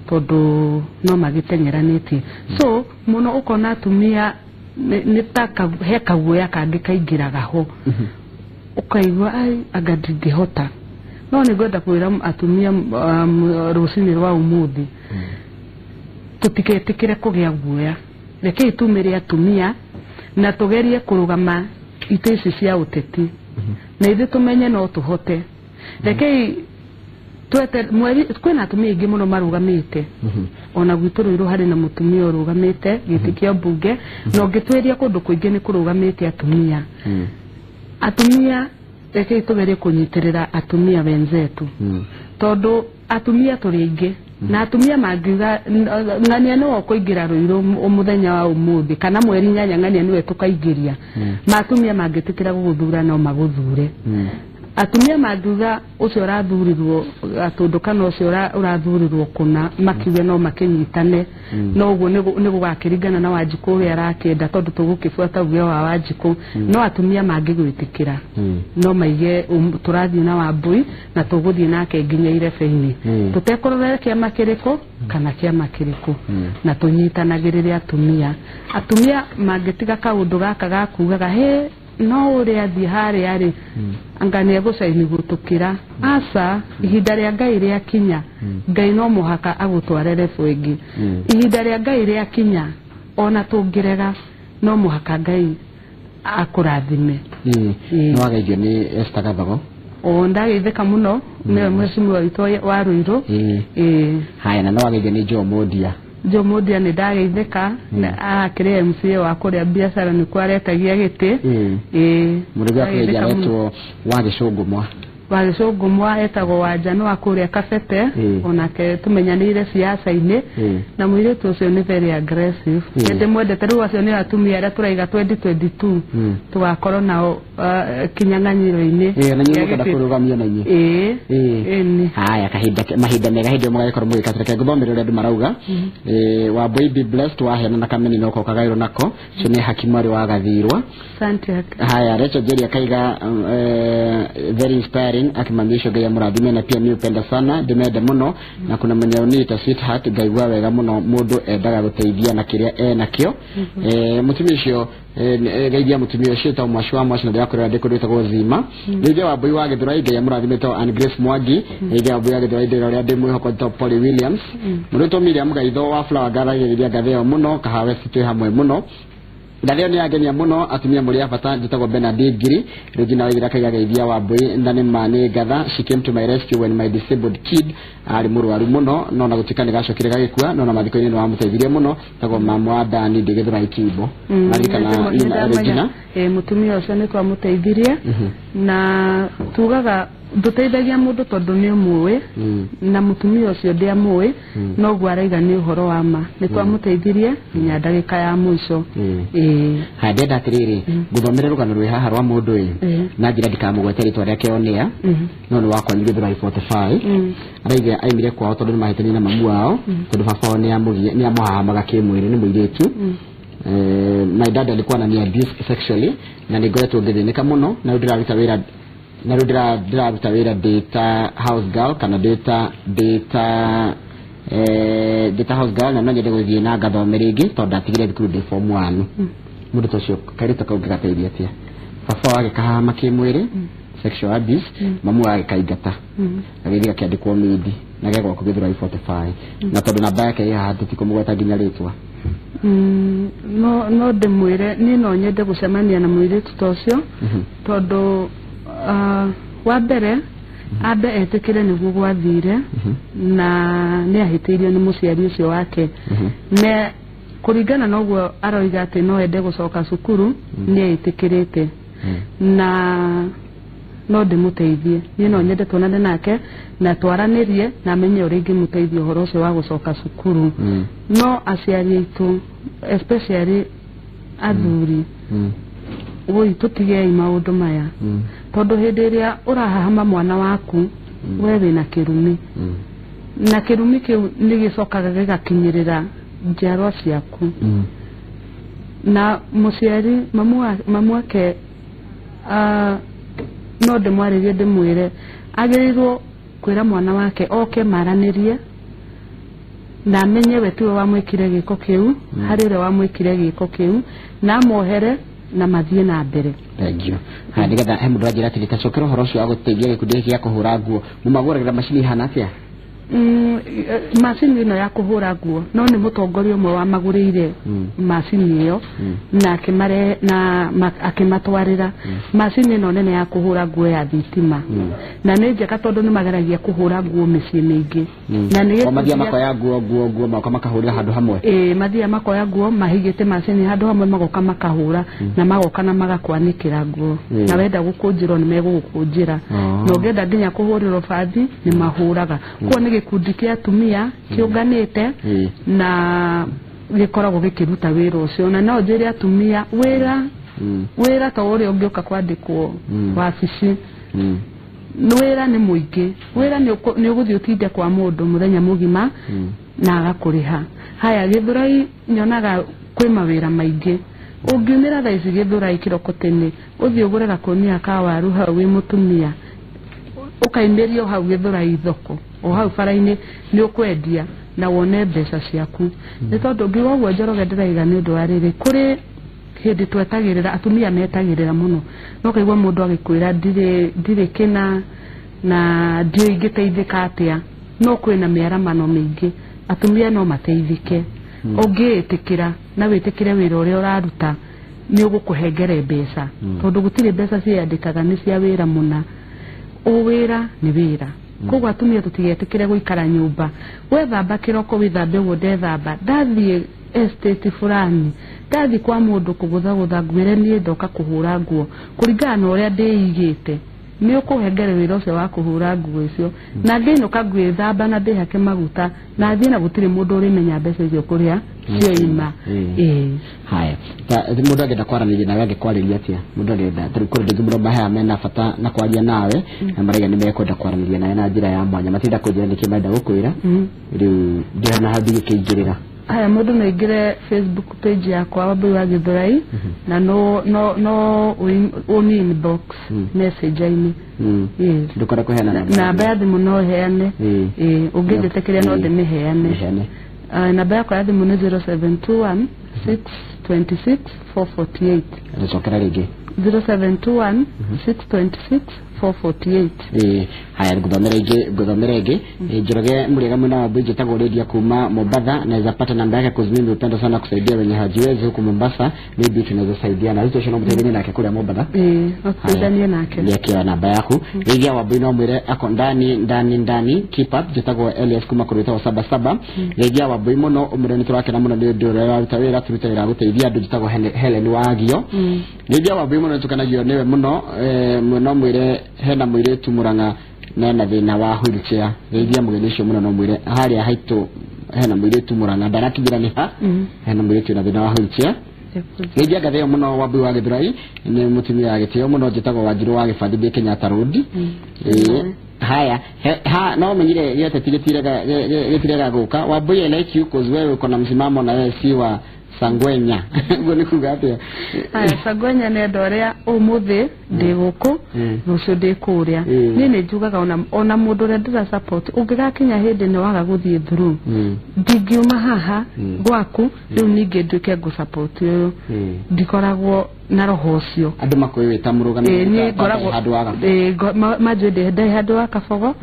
Speaker 2: tondũ no magĩteng'eranĩtie. So mũno ũkona atumia nĩ ta he kaguoya kangĩ kaingĩraga ho, ũkaigua ai anga ndingĩhota. No nĩ ngwenda kwĩra atumia rũcinĩ rwa ũmũthĩ, tũtigetĩkĩre kũgĩa guoya. Rekei tumĩre atumia na tũgerie kũrũgama itĩ ici cia ũteti, na ithuĩ tũmenye no tũhote. Rekei twete mweri, kwĩna atumia aingĩ mũno marũgamĩte. Ona gwitũ Rũirũ harĩ na mũtumia ũrũgamĩte gĩtĩ kĩa mbunge, na ũngĩtuĩria kũndũ kũingĩ nĩ kũrũgamĩte atumia. Atumia, rekei tũgerie kũnyitĩrĩra atumia wenzetu, tondũ atumia tũrĩ aingĩ, na atumia mangiuga ng'ania nĩwe ũkũingĩra Rũirũ mũthenya wa ũmũthĩ kana mweri 8, ng'ania nĩwe tũkaingĩria, ma atumia mangĩtĩkĩra gũgũthura no magũthure. Atumia mangiuga ũcio ũrathurirwo gatũndũ kana ũcio ũrathurirwo kũna, makiuge no makĩnyitane. No ũguo nĩ gũgakĩringana na Wanjikũ ũrĩa arakĩenda, tondũ tũgũkĩbuata uge wa Wanjikũ. No atumia mangĩgwĩtĩkĩra no maige tũrathiĩ na Wambui na tũgũthiĩ nake nginya irebe-inĩ, tũtekũrora kĩama kĩrĩkũ kana kĩama kĩrĩkũ, na tũnyitanagĩrĩre atumia. Atumia mangĩtiga kaũndũ gaka ga kugaga he no ũrĩa athiĩ harĩa rĩ, anga nĩ egũcaini gũtũkĩra. Aca, ihinda rĩa Ngai rĩakinya, Ngai no mũhaka agũtware level ĩngĩ. Ihinda rĩa Ngai rĩakinya, ona tũngĩrega, no mũhaka Ngai akũrathime.
Speaker 1: Nĩ wageithio nĩ Esther Gathogo.
Speaker 2: O ndageithĩka mũno, nĩwe mheshimiwa witũ wa Rũirũ.
Speaker 1: Haya, na nĩ wageithio nĩ Joe Mondia.
Speaker 2: Joe Mundia nĩ ndageithĩka na akĩrĩ MCA wa kũrĩa biacara nĩkuo aretagia gĩtĩ. Ĩĩ.
Speaker 1: Mũrĩmi wa kũrĩa aretwo wa Gĩcũngũ mwa.
Speaker 2: Wa Gĩcũngũ mwa etagwo Wanjanũ wa kũrĩa Kabete, onake tũmenyanĩire siasa-inĩ, na mũirĩtu ũcio nĩ very aggressive. Nĩ ndĩmwendete. Rĩu acio nĩ atumia arĩa tũraiga 2022 tũgakorwo nao kinyang'anyĩro-inĩ.
Speaker 1: Ĩĩ, na inyuĩ mũkenda kũrũgamio na inyuĩ?
Speaker 2: Ĩĩ. Ĩni.
Speaker 1: Haya, kahinda mahinda mega hĩndĩ ĩyo mũgagĩkorwo mũgĩka. Reke ngũthomere ũrĩa andũ marauga. Wambui, be blessed, waheana na kameni noko kagaĩrwo nako. Ũcio nĩ Hakimu arĩ wa Gathirwa.
Speaker 2: Asante, Haki.
Speaker 1: Haya, Rachel Jerry akaiga very inspiring, akimami ũcio Ngai amũrathime, na pia mi upenda sana, ndĩmende mũno, na kuna mwenye uniita sweetheart, ngaigua wega mũno. Mũndũ endaga gũteithia na kĩrĩa e nakĩo. Mũtumia ũcio, geithia mũtumia ũcio ta mwaci wa mwaci, na ndĩrakorera ndĩ kũndũ gwĩtagwo Zima. Geithia Wambui wa Gĩthũrai, Ngai amũrathime, to Ann Grace Mwangi. Geithia Wambui wa Gĩthũrai, ndĩra ũrĩa ndĩ mwĩhoko to Polly Williams. Mũrĩtwo Miriam Gaitho wa Flower Garage, ngathĩo mũno kahawe citwĩ hamwe mũno. Ngathĩo nĩ yangenia mũno, atumia mũrĩ a bata. Njĩtagwo Bernard Ngiri. Regina Waithira kaiga geithia Wambui na nĩ ma nĩ ngatha, she came to my rescue when my disabled kid arĩ mũrwaru mũno, no na gũtuĩka nĩ gacokire gagĩkua, no na mathiko-inĩ nĩ wamũteithirie mũno. Tagwo mamu wa Dani, ndĩ Gĩthũrai Kimbo. Maririkana Regina?
Speaker 2: Ĩĩ, mũtumia ũcio nĩ twamũteithirie, na tugaga ndũteithagia mũndũ tondũ nĩ ũmũĩ, na mũtumia ũcio ndiamũĩ, noguo araiga nĩ ũhoro wa ma, nĩ twamũteithirie nginya ndagĩka ya mũico. Ĩĩ.
Speaker 1: Haya, ndenda atĩrĩrĩ, ngũthomere rũgano rwĩ haha rwa mũndũ ĩ, na njĩra ndikamũgwete rĩtwa rĩake onĩa, no nĩ wakwa nĩ Gĩthũrai 45. Araiga aimire kwao tondũ nĩ mahĩtania na mamu wao, tondũ baba wao nĩ amũhahamaga kĩmwĩrĩ. Nĩ mũirĩtu. My dad alikuwa anani abuse sexually na nĩ ngoretwo ngĩthĩnĩka mũno, na rĩu ndĩraruta wĩra, na rĩu ndĩraruta wĩra ndĩ ta house girl, kana ndĩ ta house girl, na no nyende gũthiĩ na ngathome rĩngĩ tondũ ndatigire thukuru ndĩ form 1. Mũndũ ta ũcio, kairĩtu kau ngĩgateithia atĩa? Baba wao agĩkahama kĩmwĩrĩ, sexual abuse, mamu wao agĩkaingata, agĩthiĩ gakĩandĩkwo mĩndi na gegwakwo Gĩthũrai 45, na tondũ namba yake ĩ haha tũtikũmũgweta nginya rĩtwa.
Speaker 2: No ndĩmwĩre niĩ no nyende gũcemania na mũirĩtu ta ũcio, tondũ wa mbere ambe etĩkĩre nĩguo gwathire, na nĩ ahĩtĩirio nĩ mũciari ũcio wake, ne kũringana na ũguo aroiga atĩ no ende gũcoka cukuru, nĩ etĩkĩrĩte na no ndĩmũteithie. Niĩ no nyende tuonane nake na twaranĩrie na menye ũrĩa ingĩmũteithia ũhoro ũcio wa gũcoka cukuru. No aciari aitũ, especially athuri, woi, tũtigei maũndũ maya, tondũ hĩndĩ ĩrĩa ũrahahama mwana waku, we wĩna kĩrumi, na kĩrumi kĩu nĩ gĩcokaga gĩgakinyĩrĩra njiarwa ciaku. Na mũciari mamu wake, no ndĩmwarĩrie ndĩmwĩre agĩrĩirwo kwĩra mwana wake oke maranĩrie na amenye we tiwe wamwĩkire gĩko kĩu, harĩ ũrĩa wamwĩkire gĩko kĩu, na amohere na mathiĩ na mbere.
Speaker 1: Thank you. Haya, nĩgetha he mũndũ anjĩra atĩrĩ, tacokera ũhoro ũcio wa gũteithia gĩkundi gĩkĩ gĩa kũhũra nguo, mũmagũragĩra macini ihana atĩa?
Speaker 2: Macini ĩno ya kũhũra nguo, no nĩ mũtongoria ũmwe wamagũrĩire macini ĩyo, na akĩmare na akĩmatwarĩra macini ĩno nene ya kũhũra nguo ya thitima, na nĩ njega tondũ nĩ mageragia kũhũra nguo mĩciĩ mĩingĩ, na nĩ
Speaker 1: O mathiaga makoya nguo magoka makahũrĩra handũ hamwe?
Speaker 2: Ĩĩ, mathiaga makoya nguo mahigĩte macini handũ hamwe, magoka makahũra na magoka na magakwanĩkĩra nguo, na wenda gũkũnjĩrwo nĩ megũgũkũnjĩra, na ũngĩenda nginya kũhũrĩrwo bathi nĩ mahũraga. Koguo nĩ gĩkundi kĩa atumia kĩũnganĩte na gĩkoragwo gĩkĩruta wĩra ũcio, na no njĩre atumia wĩra, wĩra ta ũrĩa ũngĩũka kwandĩkwo wabici, wĩra nĩ mũingĩ. Wĩra nĩ ũgũthiĩ ũtinde kwa mũndũ mũthenya mũgima na agakũrĩha. Haya, Gĩthũrai nyonaga kwĩ mawĩra maingĩ. Ũngiumĩra thaa ici Gĩthũrai kĩroko tene, ũthiĩ ũgũre gakũnia ka waru hau wĩ mũtumia, ũkaimĩrio hau Gĩthũrai thoko o hau bara-inĩ, nĩ ũkwendia na wone mbeca ciaku. Nĩ tondũ ngiuga ũguo, Njoroge, ndĩraiga nĩ ũndũ wa rĩrĩ, kũrĩ hĩndĩ twetagĩrĩra, atumia metagĩrĩra mũno, no kaigua mũndũ agĩkwĩra ndirĩ kĩna na ndiũĩ ingĩteithĩka atĩa, no kwĩna mĩaramano mĩingĩ, atumia no mateithĩke. Ũngĩĩtĩkĩra na wĩtĩkĩre wĩra ũrĩa ũraruta nĩ ũgũkũhengere mbeca, tondũ gũtirĩ mbeca ciandĩkaga nĩ cia wĩra mũna. O wĩra nĩ wĩra. Koguo atumia tũtigetĩkĩre gũikara nyũmba. Wethamba kĩroko wĩthambe ũguo ndethamba, ndathiĩ estate fulani, ndathiĩ kwa mũndũ kũgũthagũtha ngwĩre niĩ ndoka kũhũra nguo kũringana na ũrĩa ndĩigĩte, nĩ ũkũhengere wĩra ũcio wa kũhũra nguo icio, na ngĩinũka ngwĩthamba na ndĩhake maguta na thiĩ, na gũtirĩ mũndũ ũrĩmenya mbeca icio kũrĩa cioima.
Speaker 1: Haya, mũndũ angĩenda kwaranĩria nawe angĩkwarĩria atĩa? Mũndũ angĩenda tarĩu kũrĩ andũ aingĩ mũno maheaga mena bata na kwaria nawe, na maraiga nĩ mekwenda kwaranĩria nawe na njĩra ya mwanya, matirenda kũnjĩra nĩkĩ marenda gũkwĩra. Rĩu ndĩrona hau ndigĩkĩingĩrĩra.
Speaker 2: Haya, mũndũ no aingĩre Facebook page yakwa, Wambui wa Gĩthũrai, na no no no ũni inbox message-inĩ. Yes.
Speaker 1: Ndũkwenda kũheana namba?
Speaker 2: Namba ya thimũ no heane. Ĩĩ, ũngĩnjĩtĩkĩria no ndĩmĩheane.
Speaker 1: Mĩheane.
Speaker 2: Namba yakwa ya thimũ nĩ 0721 626 448.
Speaker 1: Gũcokera rĩngĩ.
Speaker 2: 0721 626 448.
Speaker 1: Ĩĩ, haya, ngũthomera ingĩ, ngũthomera ĩngĩ. Njoroge Mũrĩega mwena wa Mbui, njĩtagwo Lydia kuma Mombatha, naweza pata namba yake? Cause mimi hupenda sana kusaidia wenye hajiwezi huku Mombasa, maybe tunaweza saidiana. Hizo no mũteithanie nake kũrĩa Mombatha.
Speaker 2: Ĩĩ, no tũteithanie nake.
Speaker 1: Nĩakĩoya namba yaku rĩgia Wambui, no mwĩre ako ndani ndani ndani. Keep up. Njĩtagwo Elias kuma kũrĩ wĩtagwo Saba rĩgia Wambui mũno, ũmũrĩ nĩ tũrakena mũno nĩ ũndũ ũrĩa waruta wĩra, tũrute wĩra wa gũteithia andũ. Njĩtagwo Helen Wagio. Rĩgia Wambui mũno, nĩtũkenagio nĩwe mũno. No mwĩre hena mũirĩtu Mũrang'a nena thĩna wa wheelchair. Rĩgia mũgeni ũcio mũno, no mwĩre harĩa haitũ hena mũirĩtu Mũrang'a, ndanakinyĩra nĩ ha, hena mũirĩtu wĩna thĩna wa wheelchair. Nĩnjia ngathĩo mũno Wambui wa Gĩthũrai, nĩ mũtumia wa gĩtĩo mũno. Njĩtagwo Wanjirũ wa Gĩbathi, ndĩ Kenyatta Road. Ĩĩ, haya, ha no menyire gĩateti gĩtirega gũka. Wambui, I like you cause wewe uko na msimamo na wewe si wa sangwenya. Ũguo nĩ kuga atĩa?
Speaker 2: Haya, sangwenya nĩ andũ arĩa ũmũthĩ ndĩ gũkũ, rũciũ ndĩ kũrĩa. Niĩ nĩ njugaga ona mũndũ ũrĩa ndĩra support ũngĩgakinya hĩndĩ nĩ waga gũthiĩ through, ndingiuma haha gwaku rĩu ningĩ nduĩke ngũ support ũyũ, ndikoragwo na roho ũcio.
Speaker 1: Andũ makũĩ wĩ ta mũrũgamĩrĩri
Speaker 2: Ĩĩ, niĩ ngoragwo
Speaker 1: handũ waga.
Speaker 2: Ĩĩ, manjũĩ ndĩ handũ wa kabogo.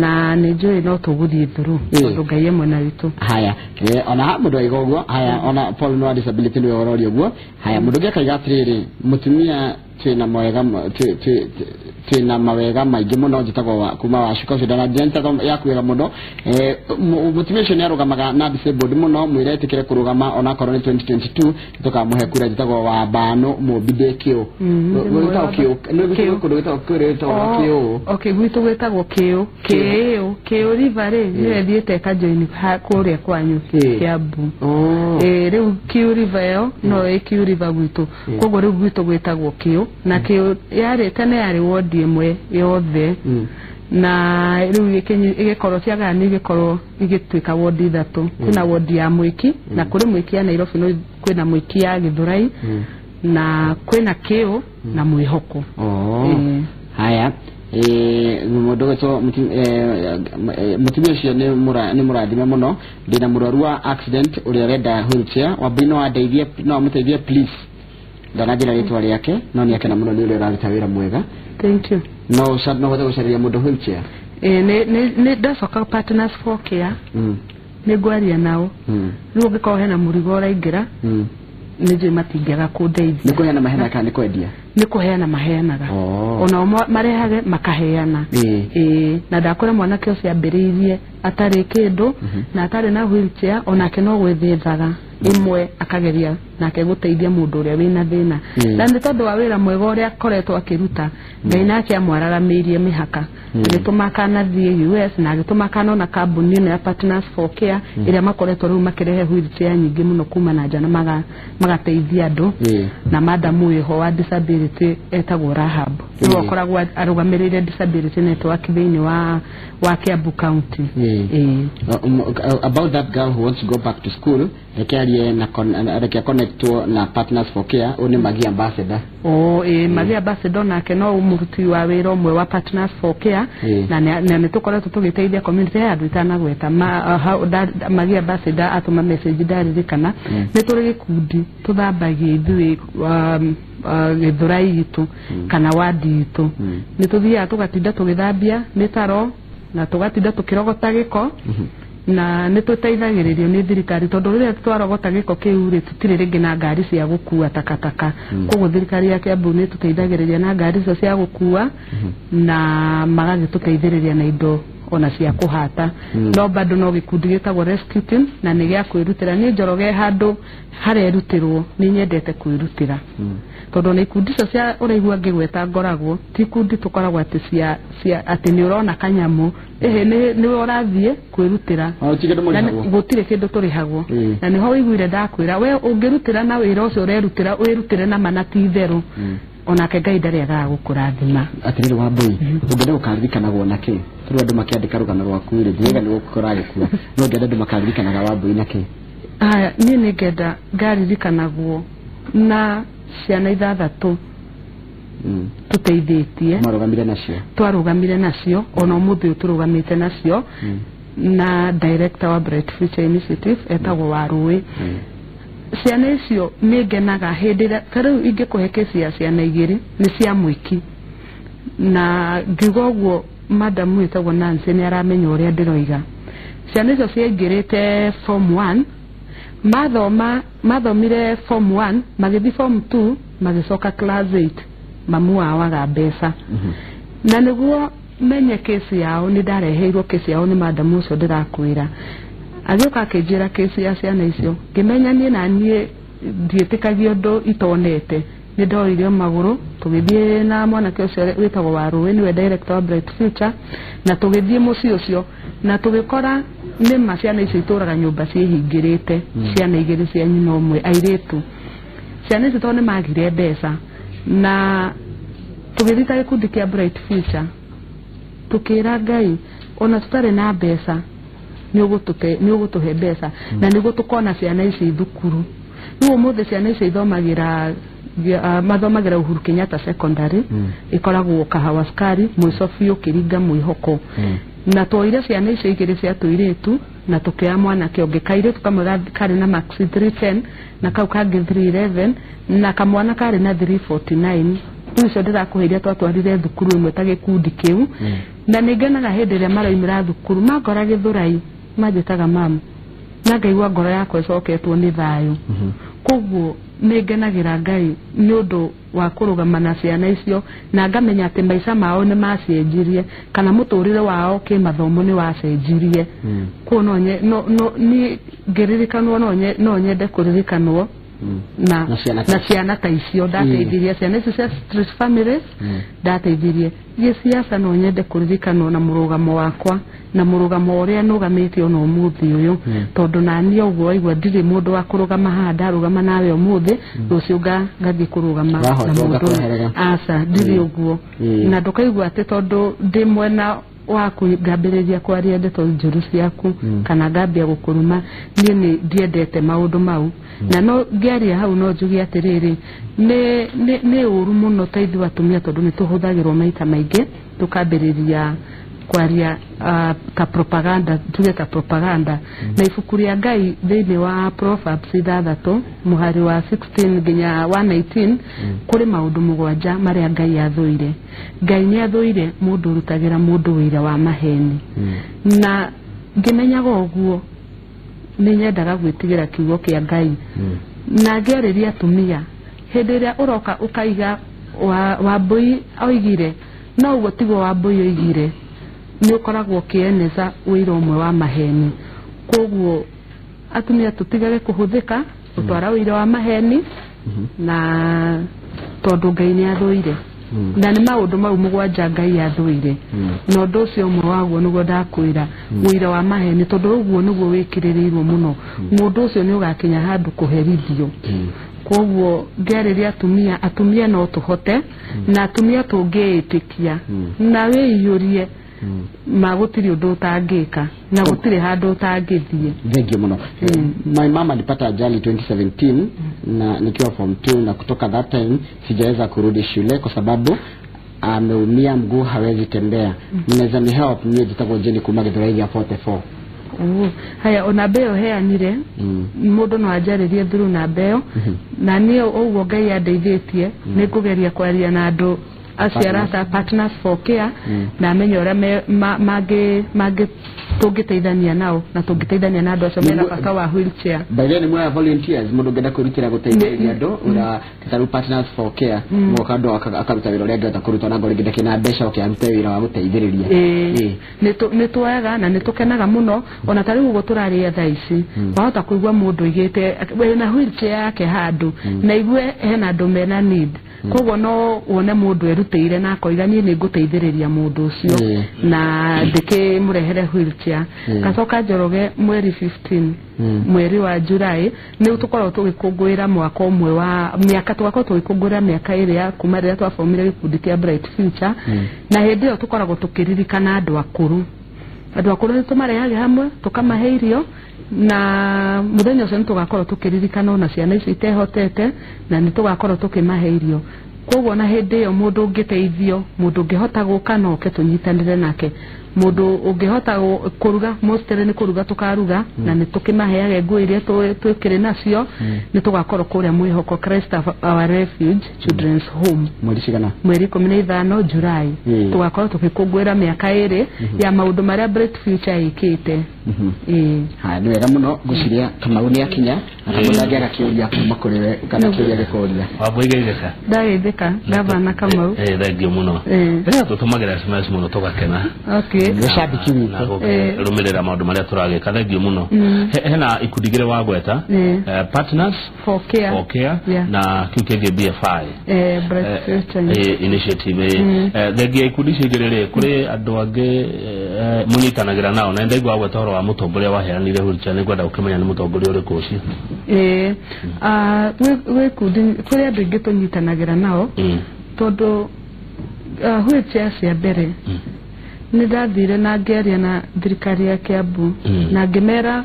Speaker 2: Na nĩ njũĩ no tũgũthiĩ through tondũ Ngai e mwena witũ.
Speaker 1: Haya, ona ha mũndũ aiga ũguo. Haya, ona Paul no disability nĩwe ũroria ũguo. Haya, mũndũ ũngĩ akaiga atĩrĩrĩ, mũtumia twĩna mawega twĩna mawega maingĩ mũno. Njĩtagwo kuma Wacuka ũcio ndananjĩra yaku wega mũno. Mũtumia ũcio nĩ arũgamaga na disabled mũno, mwĩre etĩkĩre kũrũgama onakorwo nĩ 2022 tũkamũhe kura. Njĩtagwo wa Mbano Mũmbi, ndĩ kĩũ. Gwĩtagwo kĩũ nĩ
Speaker 2: Kĩũ.
Speaker 1: kũndũ gwĩtagwo kĩũ gwĩtagwo kĩũ.
Speaker 2: Okay, gwitũ gwĩtagwo kĩũ kĩũ kĩũ river rĩ, nĩyo ĩthiĩte ĩkajoin kũrĩa kwanyu Kiambu. Ĩĩ, rĩu Kiu River ĩyo no ĩ Kiu River gwitũ, koguo rĩu gwitũ gwĩtagwo Kĩũ, na Kĩũ yarĩ tene yarĩ wodi ĩmwe yothe, na rĩu ĩgĩkorwo ciagayani, igĩkorwo igĩtuĩka wodi ithatũ. Kwĩna wodi ya Mwĩki, na kũrĩ Mwĩki ya Nairobi, no kwĩna Mwĩki ya Gĩthũrai, na kwĩna Kĩũ na Mwĩhoko. Ĩĩ.
Speaker 1: Haya, mũndũ gwĩtwo mũtumia ũcio nĩ mũrathime mũno. Ndĩna mũrwaru wa accident ũrĩa ũrenda wheelchair. Wambui no andeithie, no amũteithie please. Ndananjĩra rĩtwa rĩake, no nĩ akena mũno nĩ ũrĩa ũraruta wĩra mwega.
Speaker 2: Thank you.
Speaker 1: No no ũhote gũcarĩria mũndũ wheelchair?
Speaker 2: Ĩĩ, nĩ ndacoka Partners for Care, nĩ ngwaria nao. Rĩu ũngĩkorwo hena mũrigo ũraingĩra, nĩ njũĩ matingĩaga kũndeithia.
Speaker 1: Nĩ kũheana maheana kana nĩ kwendia?
Speaker 2: Nĩ kũheana maheanaga. Onao marehage makaheana. Ĩĩ, na ndakwĩra mwanake ũcio ambĩrĩirie atarĩ kĩndũ na atarĩ na wheelchair, onake no gwĩthĩthaga ĩmwe akageria nake gũteithia mũndũ ũrĩa wĩna thĩna. Na nĩ tondũ wa wĩra mwega ũrĩa akoretwo akĩruta, Ngai nake amwararamĩirie mĩhaka, agĩtũma akanathiĩ US na agĩtũma akanona kambuni ĩno ya Partners for Care, ĩrĩa makoretwo rĩu makĩrehe wheelchair nyingĩ mũno kuma na nja na magateithia andũ. Na madam wĩho wa disability etagwo Rahab, nĩwe ũkoragwo arũgamĩrĩire disability network thĩinĩ wa Kiambu County. Ĩĩ.
Speaker 1: About that girl who wants to go back to school, reke arie na reke connectwo na Partners for Care. Ũyũ nĩ Magi Ambassador.
Speaker 2: O ĩĩ, Magi Ambassador nake no mũruti wa wĩra ũmwe wa Partners for Care. Na nĩ tũkoretwo tũgĩteithia community ya andũ itanagweta Magi Ambassador atũma message ndaririkana. Nĩ tũrĩ gĩkundi tũthambagia ithuĩ Gĩthũrai itũ kana wadi itũ. Nĩ tũthiaga tũgatinda tũgĩthambia mĩtaro na tũgatinda tũkĩrogota gĩko. Na nĩ tũteithagĩrĩrio nĩ thirikari tondũ rĩrĩa twarogota gĩko kĩu rĩ, tũtirĩ rĩngĩ na ngari cia gũkua takataka. Koguo thirikari ya Kiambu nĩ tũteithagĩrĩria na ngari icio cia gũkua na magagĩtũteithĩrĩria na indo ona cia kũhata. No bado no gĩkundi gĩtagwo rescue team na nĩ gĩa kwĩrutĩra. Niĩ Njoroge handũ harerutĩrwo nĩ nyendete kwĩrutĩra, tondũ ona ikundi icio cia ũraigua ngĩgweta ngoragwo ti ikundi tũkoragwo atĩ cia atĩ nĩ ũrona kanyamũ ĩhĩ nĩwe ũrathiĩ kwĩrutĩra. Gũtirĩ kĩndũ tũrĩhagwo. Na nĩho ũiguire ndakwĩra we ũngĩrutĩra na wĩra ũcio ũrerutĩra wĩrutĩre na mana ti itherũ, onake Ngai ndarĩagaga gũkũrathima.
Speaker 1: Atĩrĩrĩ Wambui, ũngĩenda gũkaririkanagwo na kĩ? Tondũ andũ makĩandĩka rũgano rwaku rĩ, ndiũiga nĩ gũkora gĩkua, no ũngĩenda andũ makaririkanaga Wambui na kĩ?
Speaker 2: Aya, niĩ nĩngenda ngaririkanagwo na ciana 6 tũteithĩtie.
Speaker 1: Marũgamire nacio?
Speaker 2: Twarũgamire nacio, ona ũmũthĩ ũyũ tũrũgamĩte nacio. Na director wa Bright Future Initiative etagwo Warũĩ. Ciana icio nĩ ngenaga hĩndĩ ĩrĩa ta rĩu ingĩkũhe kesi ya ciana 2 nĩ cia mwĩki, na ngiuga ũguo madamu wĩtagwo Nancy nĩ aramenya ũrĩa ndĩroiga. Ciana icio ciaingĩrĩte form 1, mathomire form 1, magĩthiĩ form 2, magĩcoka class 8, mamu wao aga mbeca. Na nĩguo menye kesi yao nĩ ndareheirwo kesi yao nĩ madamu ũcio ndĩrakwĩra. Agĩũka akĩnjĩra kesi ya ciana icio, ngĩmenya niĩ na niĩ ndiĩtĩkagia ũndũ itonete. Nĩ ndoire magũrũ tũgĩthiĩ na mwanake ũcio wĩtagwo Warũĩ, nĩwe director wa Bright Future, na tũgĩthiĩ mũciĩ ũcio na tũgĩkora nĩma ciana icio itũraga nyũmba ciĩhingĩrĩte, ciana 2 cia nyina ũmwe airĩtu. Ciana icio tondũ nĩ magire mbeca, na tũgĩthiĩ ta gĩkundi kĩa Bright Future tũkĩra Ngai ona tũtarĩ na mbeca nĩ ũgũtũhe mbeca na nĩguo tũkona ciana ici thukuru. Rĩu ũmũthĩ ciana ici ithomagĩra mathomagĩra Uhuru Kenyatta Secondary, ĩkoragwo Kahawa Sukari mũico biũ kĩringa mwĩhoko. Na twoire ciana icio 2 cia tũirĩtu na tũkĩoya mwanake ũngĩ, kairĩtu kamwe karĩ na max 310 na kau kangĩ 311 na kamwana karĩ na 349. Rĩu icio ndĩrakũhe iria twatwarire thukuru ĩmwe ta gĩkundi kĩu. Na nĩ ngenaga hĩndĩ ĩrĩa maraumĩra thukuru mangora Gĩthũrai manjĩtaga mamu, na ngaigua ngoro yakwa ĩcoketwo nĩ thayũ. Koguo nĩ ngenagĩra Ngai nĩ ũndũ wa kũrũgama na ciana icio, na ngamenya atĩ maica mao nĩ macenjirie kana mũtũrĩre wao kĩmathomo nĩ wacenjirie. Koguo no niĩ ngĩririkanwo no nyende kũririkanwo na ciana ta icio ndateithirie. Ciana icio cia street families ndateithirie. Gĩciaca no nyende kũririkanwo na mũrũgamo wakwa na mũrũgamo ũrĩa nũgamĩte ona ũmũthĩ ũyũ, tondũ naniĩ ũguo waigua ndirĩ mũndũ wa kũrũgama haha, ndarũgama nawe ũmũthĩ rũciũ ngathiĩ kũrũgama na mũndũ. Aca, ndirĩ ũguo. Na ndũkaigua atĩ tondũ ndĩ mwena waku ngambĩrĩria kwaria ndeto njũru ciaku kana ngambia gũkũruma. Niĩ nĩ ndiendete maũndũ mau. Na no ngĩaria hau no njuge atĩrĩrĩ, nĩ ũru mũno ta ithuĩ atumia tondũ nĩ tũhũthagĩrwo maita maingĩ tũkambĩrĩria kwaria ta propaganda, tuge ta propaganda. Na ibuku rĩa Ngai thĩinĩ wa Proverbs 6 mũhari wa 16 nginya 119 kũrĩ maũndũ 7 marĩa Ngai athũire. Ngai nĩ athũire mũndũ ũrutagĩra mũndũ wĩra wa maheni. Na ngĩmenyaga ũguo nĩ nyendaga gwĩtigĩra kiugo kĩa Ngai. Na ngĩarĩria atumia hĩndĩ ĩrĩa ũroka ũkaiga Wambui oigire no ũguo tiguo Wambui oigire, nĩ ũkoragwo ũkĩeneza wĩra ũmwe wa maheni. Koguo atumia tũtigage kũhũthĩka gũtwara wĩra wa maheni, na tondũ Ngai nĩ athũire. Na nĩ maũndũ mau 7 Ngai athũire. Na ũndũ ũcio ũmwe waguo nĩguo ndakwĩra, wĩra wa maheni, tondũ ũguo nĩguo wĩkĩrĩrĩirwo mũno. Mũndũ ũcio nĩ ũgakinya handũ kũherithio. Koguo ngĩarĩria atumia, atumia no tũhote, na atumia tũngĩĩtĩkia na wĩiyũrie ma gũtirĩ ũndũ ũtangĩka na gũtirĩ handũ ũtangĩthiĩ.
Speaker 1: Thank you mũno. My mama alipata ajali 2017 na nikiwa form 2, na kutoka that time sijaweza kurudi shule kwa sababu ameumia mguu, hawezi tembea. Mnaweza ni help mimi jitagwo Jenny kuma Githurai ya 44.
Speaker 2: Haya, ona mbeo heanire mũndũ no anjarĩrie through na mbeo, na niĩ ũguo Ngai andeithĩtie nĩ ngũgeria kwaria na andũ Acio arata Partners for Care, na amenye ũrĩa mangĩ tũngĩteithania nao na tũngĩteithania na andũ acio mena bata wa wheelchair.
Speaker 1: By the way, mwa volunteers mũndũ ũngĩenda kwĩrutĩra gũteithĩrĩria andũ ũra taru Partners for Care moka andũ akaruta wĩra ũrĩa angĩhota kũruta, ona ngorwo rĩngĩ na mbeca oke arute wĩra wa gũteithĩrĩria.
Speaker 2: Nĩ tuoyaga na nĩ tũkenaga mũno ona ta rĩu ũguo tũrarĩa thaa ici, wahota kũigua mũndũ oigĩte wĩna wheelchair yake handũ na igue hena andũ mena need, koguo no wone mũndũ erutĩire na akoiga niĩ nĩ ngũteithĩrĩria mũndũ ũcio na ndĩkĩmũrehere wheelchair. Gacoka Njoroge mweri 15 mweri wa July nĩ tũkoragwo tũgĩkũngũĩra mwaka ũmwe wa mĩaka, tũgakorwo tũgĩkũngũĩra mĩaka ĩrĩa kuma rĩrĩa twabomire gĩkundi kĩa Bright Future, na hĩndĩ ĩyo tũkoragwo tũkĩririkana andũ akũrũ. Andũ akũrũ nĩ tũmarehage hamwe tũkamahe irio, na mũthenya ũcio nĩ tũgakorwo tũkĩririkana ona ciana icio itehotete, na nĩ tũgakorwo tũkĩmahe irio. Koguo na hĩndĩ ĩyo mũndũ ũngĩteithio, mũndũ ũngĩhota gũka no oke tũnyitanĩre nake, mũndũ ũngĩhota kũruga, mostly nĩ kũruga tũkaruga, na nĩ tũkĩmaheage nguo iria twĩkĩrĩ nacio. Nĩ tũgakorwo kũrĩa Mwĩhoko Christ Our Refuge Children's Home.
Speaker 1: Mweri cigana?
Speaker 2: Mweri 15 July tũgakorwo tũgĩkũngũĩra mĩaka ĩrĩ ya maũndũ marĩa Bright Future ĩkĩte.
Speaker 1: Haya, nĩ wega mũno. Ngwĩciria Kamau nĩ akinya na Kamau ndangĩaga kĩũria kuma kũrĩ we kana kĩũria gĩkũria.
Speaker 3: Wambũigeithĩka?
Speaker 2: Ndageithĩka gavana Kamau.
Speaker 3: Thengiũ mũno. Rĩrĩa tũtũmagĩra SMS mũno tũgakena.
Speaker 2: Okay.
Speaker 1: Nĩ shabiki witũ.
Speaker 3: Rũmĩrĩra maũndũ marĩa tũragĩka, thengiũ mũno. Hena ikundi igĩrĩ wagweta, Partners
Speaker 2: for Care,
Speaker 3: for Care na kĩu kĩngĩ BFI,
Speaker 2: Bright Future
Speaker 3: Initiative. Thengia ikundi icio igĩrĩ rĩ, kũrĩ andũ angĩ mũnyitanagĩra nao, na ndaigua wagweta ũhoro wa mũtongoria waheanire wheelchair, nĩngwenda gũkĩmenya nĩ mũtongoria ũrĩkũ ũcio.
Speaker 2: Kũrĩ andũ aingĩ tũnyitanagĩra nao, tondũ wheelchair cia mbere nĩ ndathire na ngĩaria na thirikari ya Kiambu na ngĩmera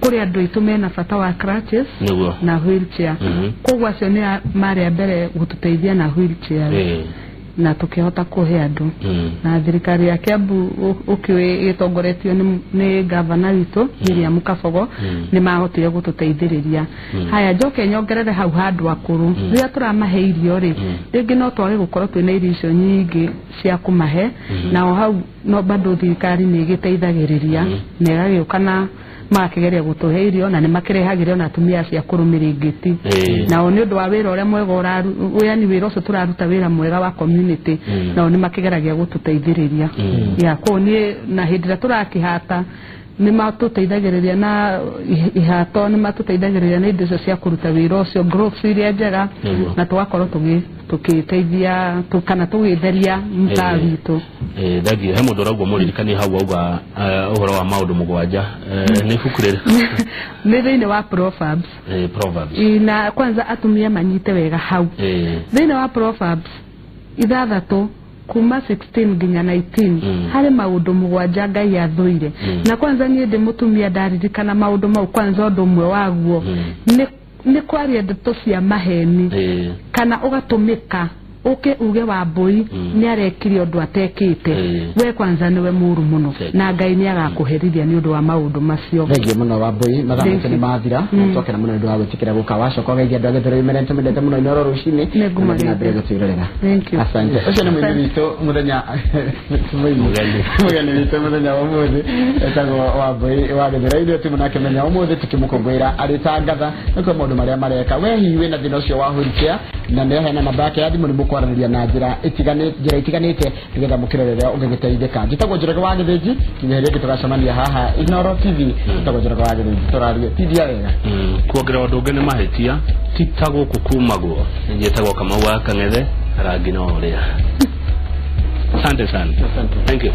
Speaker 2: kũrĩ andũ aitũ mena bata wa crutches na wheelchair, koguo acio nĩ marĩ a mbere gũtũteithia na wheelchair na tũkĩhota kũhe andũ. Na thirikari ya Kiambu ũkĩũĩ ĩtongoretio nĩ gavana witũ Miriam Kabogo, nĩ mahotire gũtũteithĩrĩria. Haya, njoke nyongerere hau handũ akũrũ, rĩrĩa tũramahe irio rĩ, rĩngĩ no twage gũkorwo twĩna irio icio nyingĩ cia kũmahe, na o hau no bado thirikari nĩ ĩgĩteithagĩrĩria na ĩgagĩũka na magakĩgeria gũtũhe irio, na nĩ makĩrehagĩra ona atumia acio akũrũ mĩrĩngĩti. Nao nĩ ũndũ wa wĩra ũrĩa mwega, yani wĩra ũcio tũraruta wĩra mwega wa community, nao nĩ makĩgeragia gũtũteithĩrĩria. Ya koguo niĩ na hĩndĩ ĩrĩa tũrakĩhata nĩ matũteithagĩrĩria na ihato, nĩ matũteithagĩrĩria na indo icio cia kũruta wĩra ũcio, gloves iria njega, na tũgakorwo tũgĩteithia kana tũgĩtheria mtaa witũ.
Speaker 3: Thengiũ. He mũndũ ũraugua mũririkanie hau auga ũhoro wa maũndũ mũgwanja, nĩ ibuku rĩrĩ?
Speaker 2: Nĩ thĩinĩ wa Proverbs.
Speaker 3: Proverbs.
Speaker 2: Na kwanza atumia manyite wega hau thĩinĩ wa Proverbs 6 kuma 16 nginya 19 harĩ maũndũ mũgwanja Ngai athũire. Na kwanza niĩ ndĩ mũtumia ndaririkana maũndũ mau, kwanza ũndũ ũmwe waguo nĩ kwaria ndeto cia maheni, kana ũgatũmĩka ũke uge Wambũi nĩ arekire ũndũ atekĩte, we kwanza nĩwe mũru mũno na Ngai nĩ agakũherithia nĩ ũndũ wa maũndũ macio.
Speaker 1: Thengiũ mũno Wambũi, mathaa maitũ nĩ mathira, na twakena mũno nĩ ũndũ wa gwĩtĩkĩra gũka. Wacoka ũgeithia andũ a Gĩthũrai merete mũno Inooro rũcinĩ, na mbere gũtwĩrorera. Asante. Ũcio nĩ mũini witũ mũthenya, mũgeni witũ mũthenya wa ũmũthĩ etagwo Wambũi wa Gĩthũrai. Ithuĩ tũmũ nake mũthenya wa ũmũthĩ tũkĩmũkũngũĩra arĩ ta ngatha nĩ kwa maũndũ marĩa mareka. We hihi wĩna thĩna ũcio wa wheelchair, na nĩ heana namba yake ya thimũ nĩ mũkwaranĩria na njĩra itiganĩte nĩgetha mũkĩrorere ũngĩgĩteithĩka. Njĩtagwo Njoroge wa Gĩthĩnji, nginya hĩndĩ ĩngĩ tũgacemania haha Inooro TV. Njĩtagwo Njoroge wa Gĩthĩnji, tũrarie tithia wega.
Speaker 3: Kuongerera ũndũ ũngĩ nĩ mahĩtia ti ta gũkũ kumagwo. Njĩtagwo Kamau wa Kang'ethe, rangi no ũrĩa. Asante sana. Thank you.